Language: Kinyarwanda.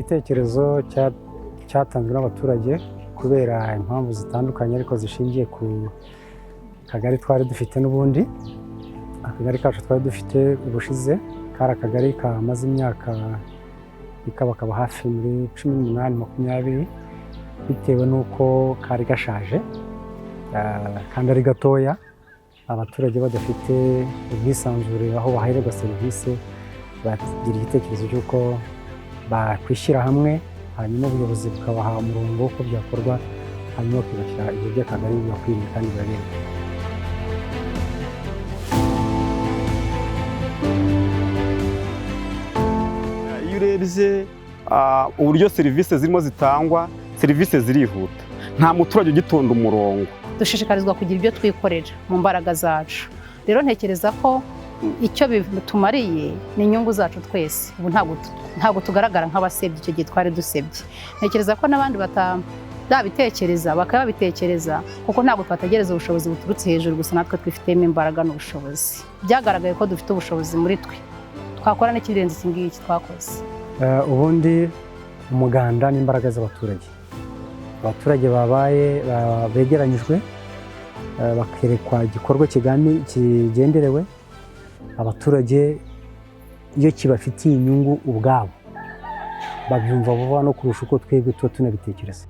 Igitekerezo cyatanzwe n'abaturage kubera impamvu zitandukanye, ariko zishingiye ku kagari twari dufite n'ubundi. Akagari kacu twari dufite ubushize kari akagari kamaze imyaka ikabakaba hafi muri 18, 20, bitewe n'uko kari gashaje kandi ari gatoya, abaturage badafite ubwisanzure aho bahererwa serivisi. Bagira igitekerezo cy'uko bakwishyira hamwe, hanyuma ubuyobozi bukabaha umurongo w'uko byakorwa, hanyuma bakubakira ibiro by'akagari bibakwiriye kandi bibabereye. Iyo urebye uburyo serivisi zirimo zitangwa, serivisi zirihuta, nta muturage ugitonda umurongo. Dushishikarizwa kugira ibyo twikorera mu mbaraga zacu. Rero ntekereza ko icyo bitumariye ni inyungu zacu twese. Ubu ntabwo tugaragara nk'abasebye, icyo gihe twari dusebye. Ntekereza ko n'abandi batabitekereza bakaba babitekereza, kuko ntabwo twategereza ubushobozi buturutse hejuru gusa, natwe twifitemo imbaraga n'ubushobozi. Byagaragaye ko dufite ubushobozi muri twe, twakora n'ikirenze iki ngiki twakoze. Ubundi umuganda n'imbaraga z'abaturage, abaturage babaye begeranyijwe, bakerekwa igikorwa kigenderewe. Abaturage iyo kibafitiye inyungu ubwabo babyumva vuba no kurusha uko twebwe tuba tunabitekereza.